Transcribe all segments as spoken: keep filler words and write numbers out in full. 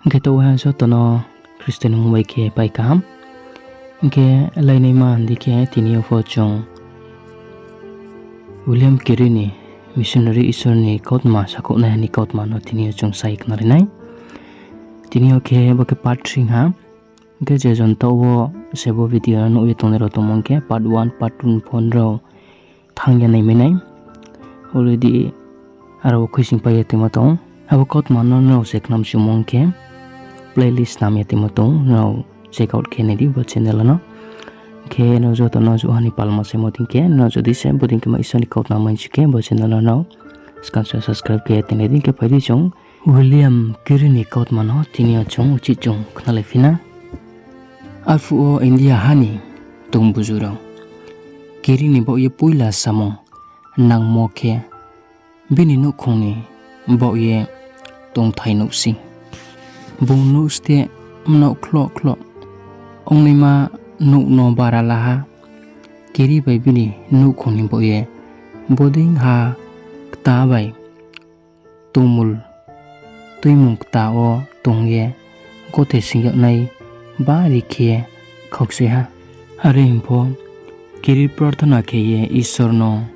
Hing khe taoh ha joto no Khristo ni mmung bai khe pai kaham. Hing khe lainaima hing di khe tini yo pho chung William Carey ni missionary Isor ni kautma sakhouhnaiha ni kautma no tini yo chung sai khnari nai. Tini yo khe bo khe part three ha. Hing khe je jon taoh wo se bo video no nuh ye tongnai rao tongmo hing khe part one, part two ni pho nrao thanng ye naimai nai. Already aro wo khuisoing pai ye tongmo tong ou. Abo kautma no nrao se khnamchumo hing khe playlist snam ye tongmo tong ou, nrao check out khe nai di bo channel no. Hing khe nrao joto no jouhha ni palma saimo dei khe, nrao jodi se bodei khe ma Isor ni kautma mainchu khe bo channel no nrao skang se subscribe khe ye tongnai di. Hing khe phai di chung William Carey ni kautma no tini yo chung uchih chung khnalaiphi na. Arphuh wo India ha ni tong buzu rao, Carey ni baoh ye poila samung nangmo khe bini nouhkhong ni baoh ye tongthai nuh sei. Bung nouh steh mnaoh khloh khloh ongnaima nouh no bara la ha. Carey bai bini nouhkhong ni baoh ye bodei ha kta bai tongmul tuimung kta wo tong ye gothe sing yag nai bari khe khaukchoi ha. Are hing pho, Carey prarthana khe ye Isor no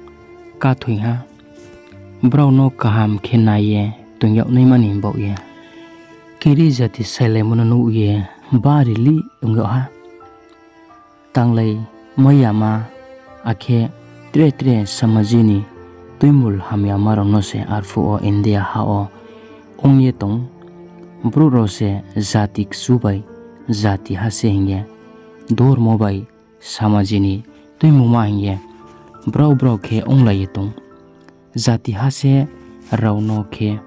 kathoi ha, brao no kaham khe nai ye tong yag naima ni baoh ye. Carey jati sailaimo no nuh ye bari lih tong yag ha. Tanglai mai yama, akhe tre tre samaji ni tuimul hamyama rao no se arphuh wo India ha wo ong ye tong ou. Brouh rao se jati kchu bai jati ha se hing ye, dormo bai samaji ni tuimungma hing ye brao brao khe onglai ye tong ou. Jati ha se rao no khe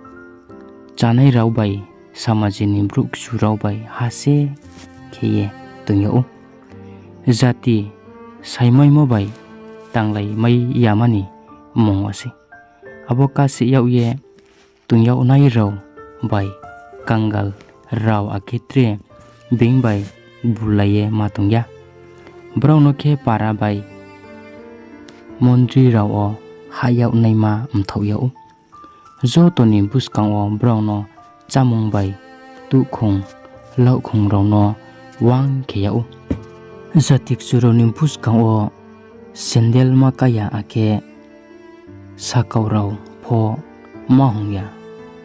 chánai rao bai samaji ni brouh kchu rao bai ha se khe ye tong yag ou. Jati saimaimo bai tanglai mai yama ni mmung wo sei. Abo kasih yag ye tong yag nai rao bai kangal rao akhe tre being bai bulai ye ma tong ya. Brao no khe para bai mondri rao wo hah yag naima mthaoh yag ou. Joto ni buskang wo brao no chámung bai tuhkhong laohkhong rao no wang khe yag ou. Jati kchu rao ni buskang wo sandal ma ká ya akhe sakau rao pho ma hung ya.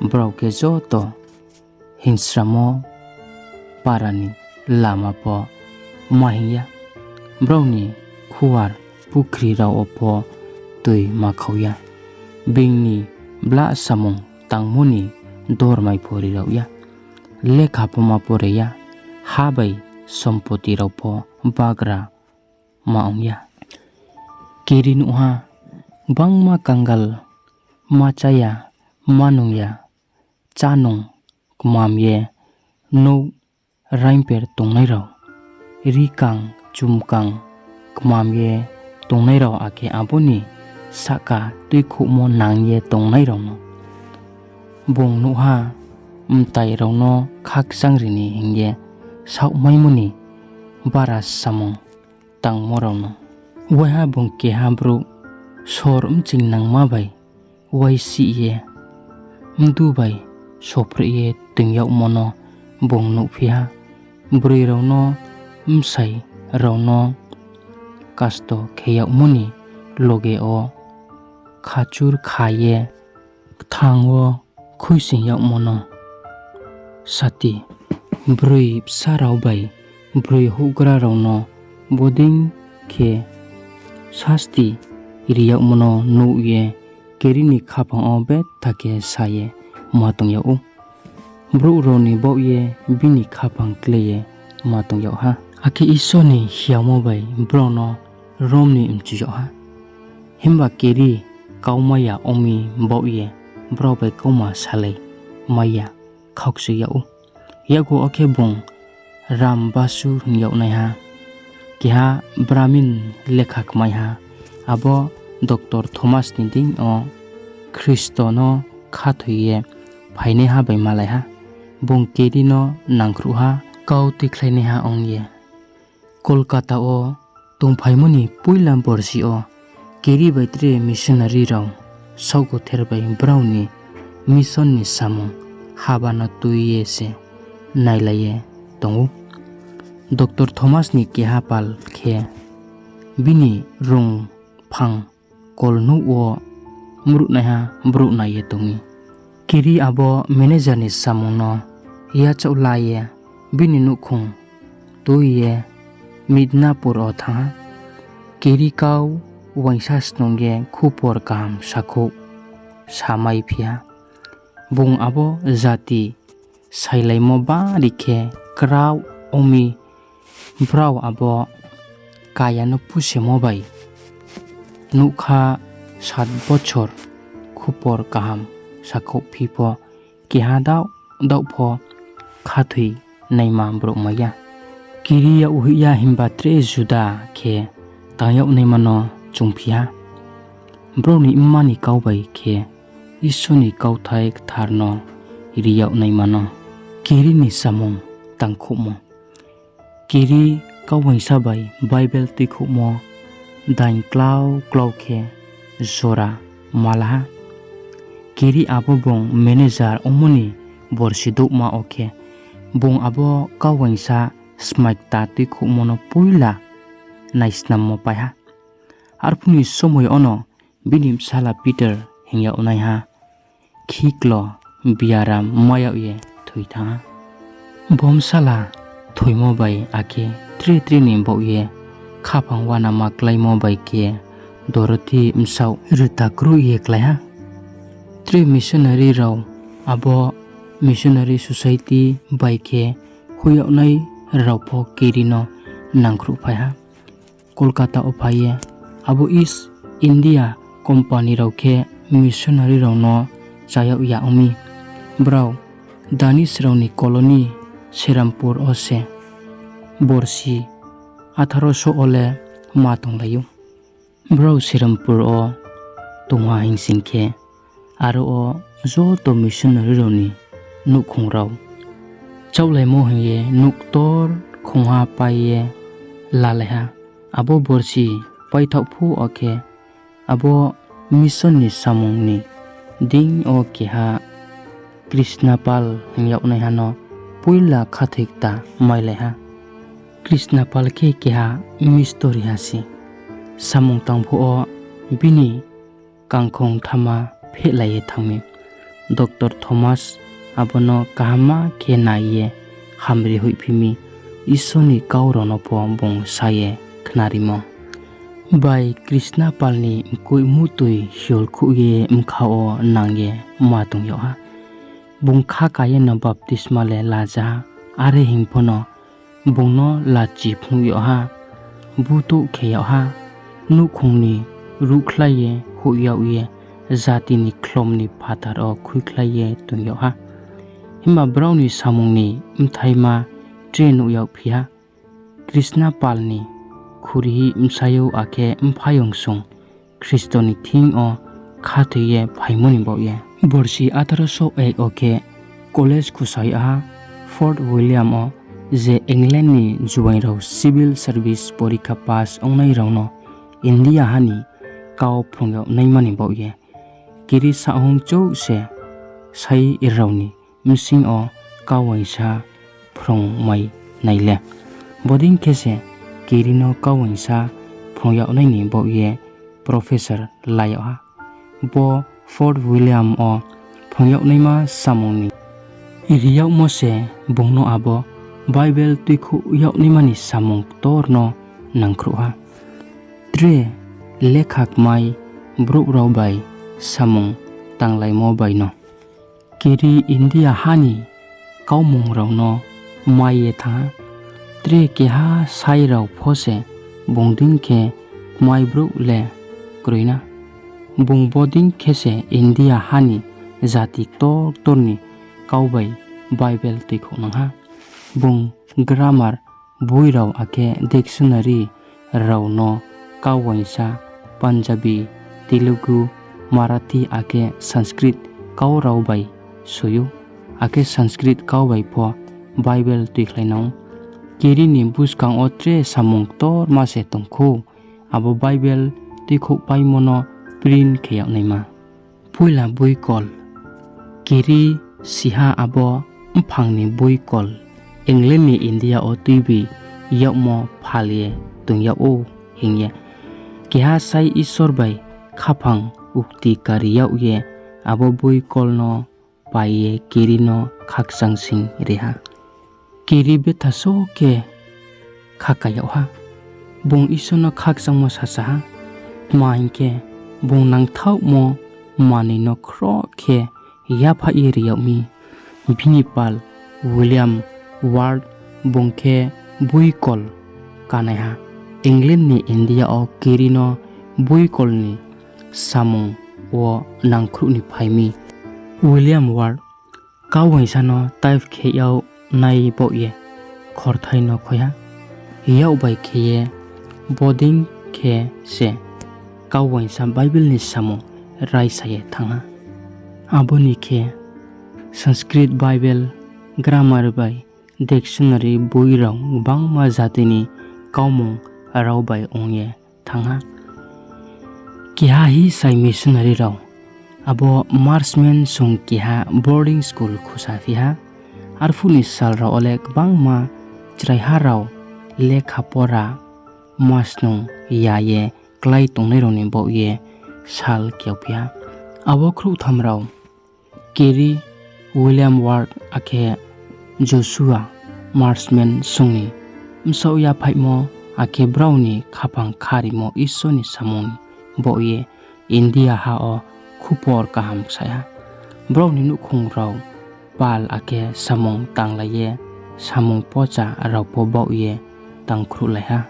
Brao khe joto hingsramo para ni lama pho ma hing ya. Brao ni khuar pukhri rao wo pho toi ma khau ya. Being ni blah samung tangmo ni dormai pho ri rao ya. Lekha pho ma pore ya. Ha bai sompoti rao pho bagra ma ong ya. Carey nuh ha, gbangma kangal ma chá ya, ma nung ya, chánung kmam ye nouh raingper tongnai rao, rikang chumkang kmam ye tongnai rao akhe abo ni sahka tuikhouhmo nang ye tongnai rao no bung nuh ha. Mtai rao no khakchangri ni hing ye saohmaimo ni bara samung tangmo rao no. Waiha bung keha brouh sor bchingnangma bai waisih ye mdu bai sophreh ye toing yagmo no bung nuhphi ha. Broi rao no, bsai rao no kasto khe yagmo ni loge wo khachur kha ye kthang wo khuisoing yagmo no sati, broi bsa rao bai broi houhgra rao no bodei khe sasti ri yagmo no nuh ye Carey ni khaphang wo betha khe sa ye ma tong yag ou. Brouh rao ni baoh ye bini khaphang kle ye ma tong yag ha. Akhe Isor ni hiyamo bai brao no rom ni mchu yag ha. Himba Carey kaumai ya ong mi baoh ye brao bai kauma salai mai ya, khaukchoi yag ou. Yakgu wo khe bung Ram Basu hing yagnaiha, keha Brahmin lekha kmaiha, abo Doctor Thomas ni deing yo Khristo no khathoi ye phainaiha bai malai ha. Bung Carey no nangkhruh ha, kau tuikhlainaiha ong ye. Kolkata wo tongphaimo ni poila borsi yo Carey bai tre missionary rao saohguther bai brao ni mission ni samung haba no tui ye se nailai ye tong ou. Doctor Thomas ni keha pal khe bini rung phang kolnouh wo mruhnaiha brouh nai ye tong mi. Kiri abo manager ni samung no yachaoh la ye bini nouhkhong tui ye Midnapur wo thanng ha. Kiri kau uaingsa snung ye khupor kaham sakhouh samaiphi ha. Bung abo jati sailaimo bari khe kraoh ong mi, brao abo kaya no pusemo bai nougkha sat bochor khupor kaham sakhouhphi pho keha daoh daoh pho khathoinaima brouh mai ya. Kiri yag hoih ya himba tre juda khe tang yag naima no chungphi ha. Brao ni mma ni kau bai khe Isor ni kauthai kthar no ri yag naima no. Kiri ni samung tangkhouhmo. Kiri kauuaingsa bai Bible tuikhouhmo daing klau klau khe jora ma la ha. Kiri abo bung manager ongmo ni borsi douhma wo khe, bung abo kauuaingsa smai kta tuikhouhmo no poila naisnammo pai ha. Arphuh ni somoi yono bini bsala Peter hing yag naiha khiklo biaram mai yag ye thoi thanng ha. Bo bsala thoimo bai akhe tre tre ni baoh ye khaphang uanama kláimo bai khe Dorothy bsaoh rta kroih ye klái ha. Tre missionary rao abo missionary society bai khe hoih yagnai rao pho Kiri no nangkhruhphai ha. Kolkata wo phai ye abo East India company rao khe missionary rao no chá yag ya ong mi. Brao Danish rao ni colony Serampore wo se borsi atharo so wo le ma tonglai ou. Brao Serampore wo tongha hing sing khe, aro wo joto missionary rao ni nouhkhong rao chaohlaimo hing ye nouh ktor khongha pai ye lalai ha. Abo borsi paithaoh phuh wo khe, abo mission ni samung ni deing yo keha Krishnapal hing yag naiha no poila khathoi kta mailai ha. Krishnapal khe keha mistori ha se. Samung tang phuh wo bini kangkhong thama phehlai ye thanng mi. Doctor Thomas abo no kahamma khe nai ye hamri hoihphi mi, Isor ni kau rao no pho bung sa ye khnarimo bai Krishnapal ni mkoih mutoi hiolkhouh ye bkha wo nang ye ma tong yag ha. Bung khaka ye no baptisma le laja ha, are hing pho no bung no lachi phnuh yag ha, butouh khe yag ha, nouhkhong ni ruhkhlai ye houh yag ye jati ni khlom ni phathar wo khuikhlai ye tong yag ha. Himba brao ni samung ni bthaima tre nuh yagphi ha. Krishnapal ni khuri bsayouh akhe mphaiyong song Khristo ni thing yo khathoi ye phaimo ni baoh ye. Borsi atharo so ek wo khe college khusa yag ha, Fort William wo, je England ni juaing rao civil service porikha pass ongnai rao no India ha ni kau phrung yag naima ni baoh ye. Kiri saohhung chouh se sai rao ni bsing yo kauuaingsa phrungmai nai le. Bodei khe se Kiri no kauuaingsa phrung yag nai ni baoh ye professor la yag ha. Bo Fort William wo phrung yag naima samung ni ri yagmo se bung no abo Bible tuikhouh yag naima ni samung ktor no nangkhruh ha. Tre lekha kmai brouh rao bai samung tanglaimo bai no Kiri India ha ni kaumung rao no mai ye thanng ha. Tre keha sai rao pho se bung dei khe kmai brouh le kroi na. Bung bodei khe se India ha ni jati ktor ktor ni kau bai Bible tuikhouhnang ha. Bung grammar boi rao akhe dictionary rao no kauuaingsa Punjabi, Telugu, Marathi akhe Sanskrit kau rao bai soi ou, akhe Sanskrit kau bai pho Bible tuikhlainang ou. Kiri ni buskang wo tre samung ktorma se tongkhou, abo Bible tuikhouhpaimo no print khe yag naima. Poila boikol. Kiri siha abo mphang ni boikol England ni India wo tuibi yagmo phal ye tong yag ou hing ye, keha sai Isor bai khaphang ukti kari yag ye abo boikol no pai ye Carey no khakchang sing ri ha. Carey betha só khe khaka yag ha. Bung Isor no khakchangmo sasa ha. Tma hing khe, bung nangthaohmo manoi no khroh khe yaphaih ye ri yag mi. Bini pal William Ward bung khe boikol kanaiha. England ni India wo Carey no boikol ni samung wo nangkhruh ni phai mi. William Ward kau uaingsa no type khe yag nai baoh ye khorthai no khoi ha. Yak bai khe ye bodei khe se kau uaingsa Bible ni samung raisa ye thanng ha. Abo ni khe Sanskrit Bible, grammar bai dictionary boi rao gbangma jati ni kaumung rao bai ong ye thanng ha. Keha hisai missionary rao abo Marshman song keha boarding school khusa phi ha. Arphuh ni sal rao wo le gbangma chraiha rao lekha pora ma snung ya ye klái tongnai rao ni baoh ye sal kyauphi ha. Abo khrouhtham rao Carey, William Ward akhe Joshua Marshman song ni bsaoh yaphaihmo akhe brao ni khaphang kharimo Isor ni samung ni baoh ye India ha wo khupor kaham ksaih ha. Brao ni nouhkhong rao pal akhe samung tanglai ye samung pocha rao pho baoh ye tangkhruhlai ha.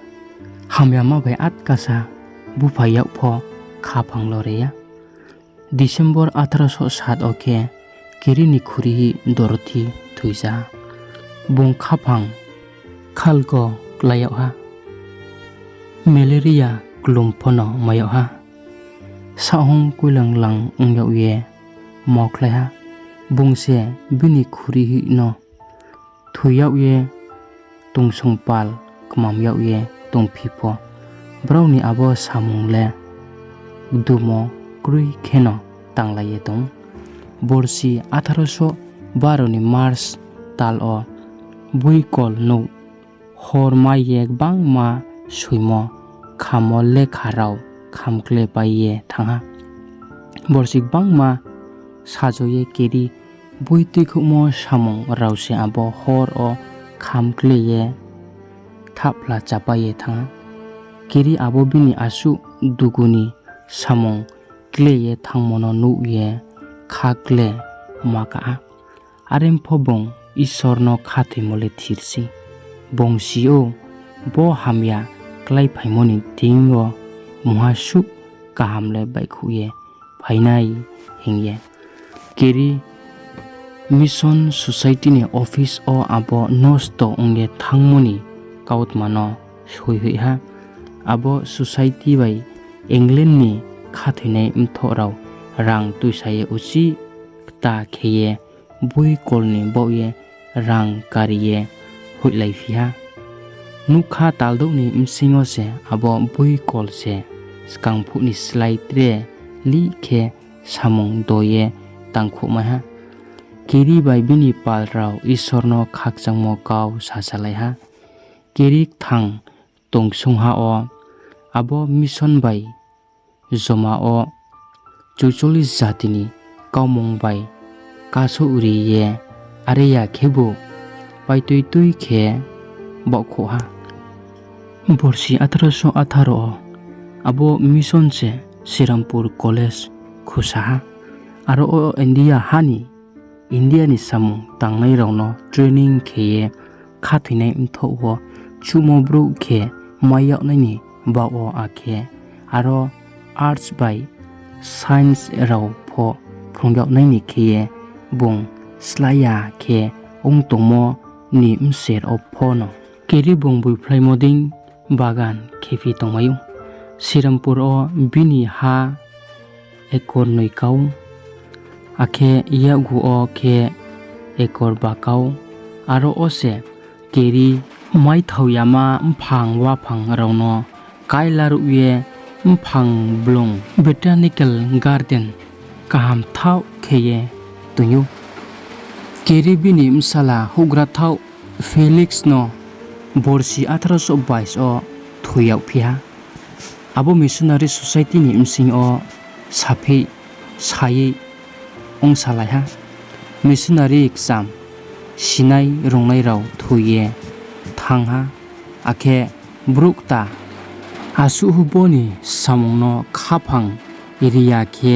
Hamyama bai atkasa bupha yak pho khaphang lo re ya. December আঠারোশো সাত wo khe Carey ni khuri Dorothy thoiza ha. Bung khaphang khalgo klái yag ha. Malaria klum pho no mai yag ha. Saohhung koilang lang ong yag ye mokhlai ha. Bung se bini khuri no thoi yag ye tongsong pal kmam yag ye tongphi pho, brao ni abo samung le kdumo kroi kheno tanglai ye tong ou. Borsi আঠারোশো বারো ni March tal wo boikol nouh hor mai ye gbangma soimo khamo lekha rao khamklepai ye thanng ha. Borsi gbangma sajo ye Carey boi tuikhouhmo samung rao se abo hor wo khamkle ye thahphla chapai ye thanng ha. Carey abo bini asuh dugu ni samung kle ye thanngmo no nuh ye khakle ma ka ha. Are pho bung Isor no khathoimo le thir sei. Bung si ou, bo hamya kláiphaimo ni deing yo mungha suh kaham le baihkhouh ye phai nai hing ye. Carey Mission Society ni office wo abo nosto ong ye thanngmo ni kautma no soi hoih ha. Abo society bai England ni khathoinai mthoh rao rang tuisa ye uchih kta khe ye boikol ni baoh ye rang kari ye hoihlaiphi ha. Nougkha taldouh ni bsing yo se abo boikol se skang phuh ni slái tre lih khe samung do ye tangkhouhmai ha. Carey bai bini pal rao Isor no khakchangmo kau sasalai ha. Carey kthang tongsongha wo abo mission bai joma wo chuchollis jati ni kaumung bai kasouh ri ye, are ya khebu paitui tui khe baohkhouh ha. Borsi আঠারোশো আঠারো wo abo mission se Serampore College khusa ha. Aro wo India ha ni, India ni samung tangnai rao no training khe ye khathoinai mthoh wo chuhmo brouh khe mai yag nai ni baoh wo, akhe aro arts bai science rao pho phrung yag nai ni khe ye bung slái ya khe ong tongmo ni bser wo pho no Carey bung boiphlaimo dei bagan khephi tongmai ou. Serampore wo bini ha ekor noi kau, akhe yakgu wo khe ekor ba kau. Aro wo se Carey maithao yama mphang waphang rao no káilaruh ye mphang blung, botanical garden, kaham thaoh khe ye toing ou. Carey bini bsala houhgrathaoh Felix no borsi আঠারোশো বাইশ wo thoi yagphi ha. Abo missionary society ni bsing yo saphi sayei ongsalai ha. Missionary kcham sinai rungnai rao thoi ye thanng ha, akhe brouh kta asuh bo ni samung no khaphang ri ya khe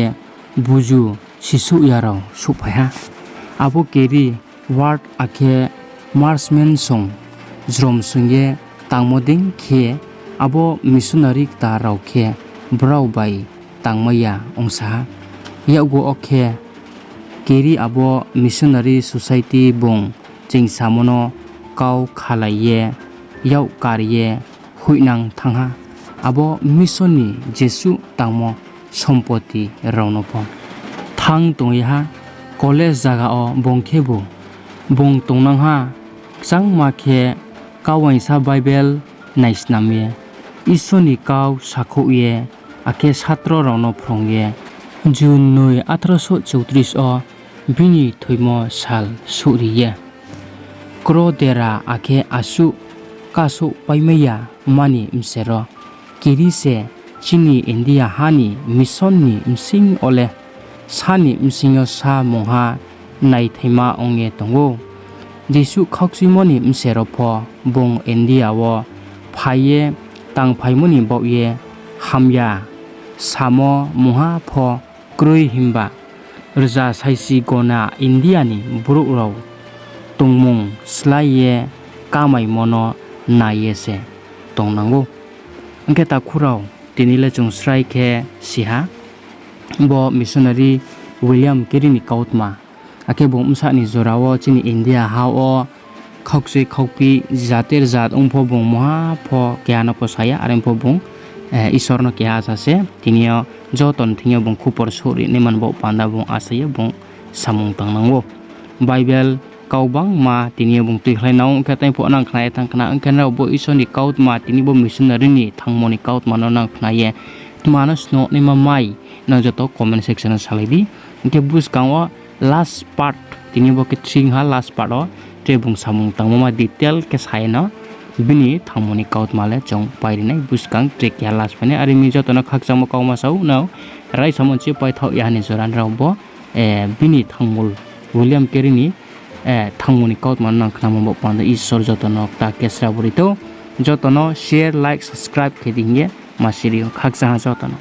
buzu sisouh ya rao souhphai ha. Abo Carey, Ward akhe Marshman song jrom song ye tangmo dei khe, abo missionary kta rao khe brao bai tangmai ya ongsa ha. Yakgu wo khe Carey abo missionary society bung ching samo no kau khalai ye yak kar ye hoihnang thanng ha. Abo mission ni jesuh tangmo sompoti rao no pho thanng tong ye ha. College zaga wo bung khebu bung tongnang ha. Kchangma khe kauaingsa Bible naisnam ye, Isor ni kau sakhouh ye, akhe satro rao no phrung ye, June noi আঠারোশো চৌত্রিশ wo bini thoimo sal souhri ye, kro dera akhe asuh kasouhpaimai ya mani bsero, Carey se chini India ha ni mission ni bsing yo le sa ni bsing yo sa mungha naithaima ong ye tong ou. Jesuh khaukchuimo ni bsero pho bung India wo phai ye tangphaimo ni baoh ye hamya samo mungha pho kroi, himba rza saisi gona India ni brouh rao tongmung slái ye kamaimo no nai ye se tongnang ou. Ong khe takhu rao, tini le chung srai khe si ha, bo missionary William Carey ni kautma, akhe bung bsa ni jora wo chini India ha wo khaukchoi khaukphi, jater jat ong pho bung mungha pho keha no pho sa ya, are pho bung Isor no keha asa se. Tini yo joto ni thing yo bung khupor souhri naima ni baoh panda bung asa ye bung samung tangnang ou. Bible kau gbangma tini yo bung tuikhlai nang ou, ong khe tei pho nang khna ye thanng khna, ong khe nrao bo Isor ni kautma, tini bo missionary ni thanngmo ni kautma no nang khna ye tma no snoh naima mai, nang joto comment section wo salai di. Ong khe buskang wo last part, tini bo khe three ha, last part wo tre bung samung tangmo ma detail khe sa ye no bini thanngmo ni kautma le chung pai ri nai, buskang tre keha last phai nai. Are mi joto no khakchangmo kauma sa ou, nrao raisamo nchi paithaoh ya ha ni jora nrao bo bini thanngmul William Carey ni thanngmo ni kautma no nang khnamo baoh panda Isor joto no kta khe srabo ri thou. Joto no share, like, subscribe khe di hing ye ma siri ou. Khakchang ha joto no.